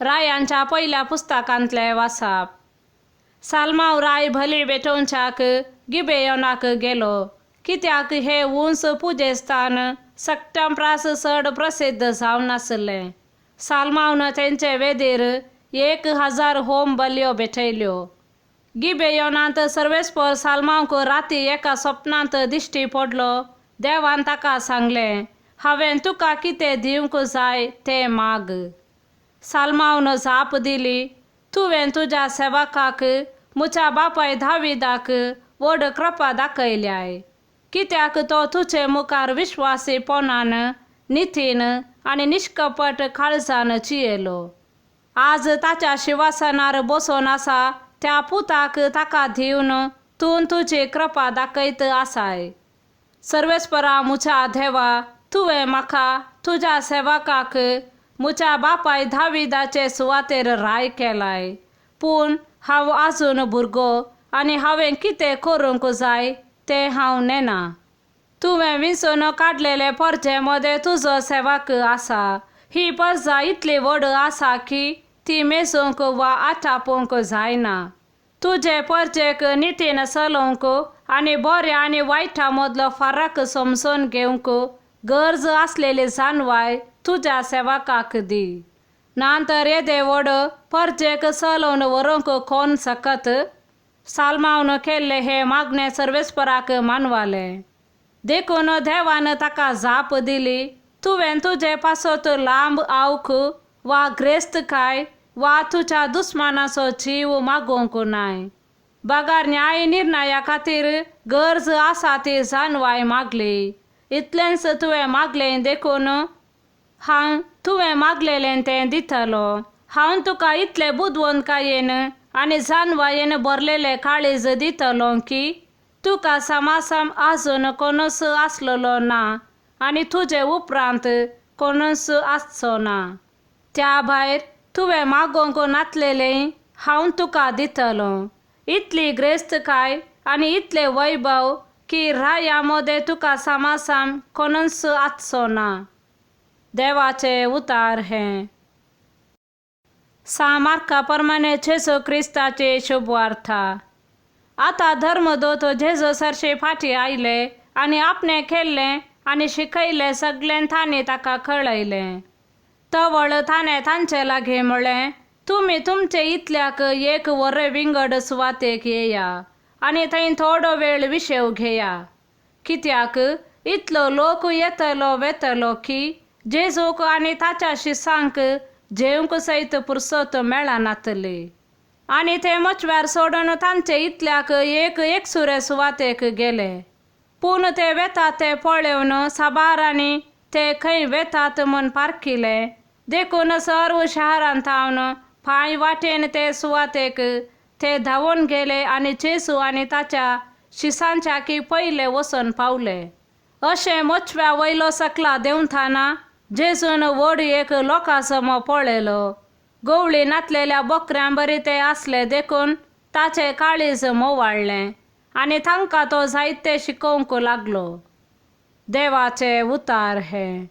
रायांच्या पयल्या पुस्तकांतलें वाचप. सालमांव राय भली भेटोवच्याक गिबेयोनाक गेलो, कित्याक हें उंच पुजेस्थान सगट्यां प्रास चड प्रसिद्ध जावन आसलें. सालमांवन तेंचे वेदीर 1000 होम बलयो भेटयल्यो. गिबेयोनांत सर्वेस्पर सालमांवक राती एका सपनांत दिश्टी पडलो. देवान ताका सांगलें, हांवें तुका कितें दिवंक जाय तें माग. सालमांवन जाप दिली, तुवें तुज्या सेवकाक, म्हज्या बापाय दाविदाक व्हड कृपा दाखयल्याय, कित्याक तो तुजे मुखार विश्वासीपणान, नितीन आनी निश्कपट काळजान जियेलो. आज ताच्या शिवासनार बसून आसा त्या पुताक ताका दिवन तूं तुजी कृपा दाखयत आसाय. सर्वेस्परा म्हज्या देवा, तुवें म्हाका तुज्या सेवकाक म्हज्या बापाय दाविदाचे सुवातेर राय केलाय, पूण हांव आजून भुरगो आनी हांवें कितें करूंक जाय तें हांव नेना. तुवें विंचून काडलेले परजे मदें तुजो सेवक आसा. ही परजा इतली व्हड आसा की ती मेजूंक वा आटापूंक जायना. तुजे परजेक नितीन चलोवंक आनी बऱ्या आनी वायटा मदलो फरक समजून घेवंक गरज आसलेली जाणवाय तुज्या सेवकाक दी. ना तर येदे व्हड परजेक चलोवन व्हरूंक कोण शकत? सालमांवन केल्लें हें मागणें सर्वेस्पराक मानवालें. देखून देवान ताका जाप दिली, तुवें तुजे पासत लांब आवक वा ग्रेस्तकाय वा तुज्या दुस्मानाचो जीव मागूंक नाय, बगर न्याय निर्णया खातीर गरज आसा ती जाणवाय मागली. इतलेंच तुवें मागलें, देखून हांव तुवें मागलेलें तें दितलो. हांव तुका इतले बुदवंतकायेन आनी जाणवायेन भरलेलें काळीज दितलो की तुका समासम आजून कोणूच आसलेलो ना आनी तुजे उपरांत कोणूच आसचो ना. त्या भायर तुवें मागोवंक नातलेलें हांव तुका दितलो. इतली ग्रेस्तकाय आनी इतलें वैभव की राया मदें तुका समासम कोणूच आसचो ना. देवाचें उतार हें. सा मार्का प्रमाणे जेजू क्रिस्ताची शुभवार्ता. आतां धर्मदूत जेजू सरशी फाटीं आयले आनी आपणें केल्लें आनी शिकयलें सगळें तांणी ताका कळयलें. तवळ ताणें तांचे लागीं म्हळें, तुमी तुमचे इतल्याक एक व्हरे विंगड सुवातेक येया आनी थंय थोडो वेळ विशेव घेया, कित्याक इतलो लोक येतलो वेतलो की जेजूक आनी ताच्या शिसांक जेवंक सयत पुरसत मेळनातली. आनी ते मचव्यार सोडून तांचे इतल्याक एक एकसुरे सुवातेक गेले. पूण ते वेतात ते पळोवन साबारांनी ते खंय वेतात म्हूण पारखिले. देखून सर्व शहरांत थावन पांय वाटेन ते सुवातेक ते धांवून गेले आनी जेजू आनी ताच्या शिसांच्या की पयले वचून पावले. अशें मचव्या वयलो सकला देंवतना जेजून व्हड एक लोकांसमो पळयलो. गवळी नातलेल्या बोकऱ्यां बरी ते आसले, देखून ताचें काळीज मोवाळ्ळें आनी तांकां तो जायते शिकोवंक लागलो. देवाचें उतार हें.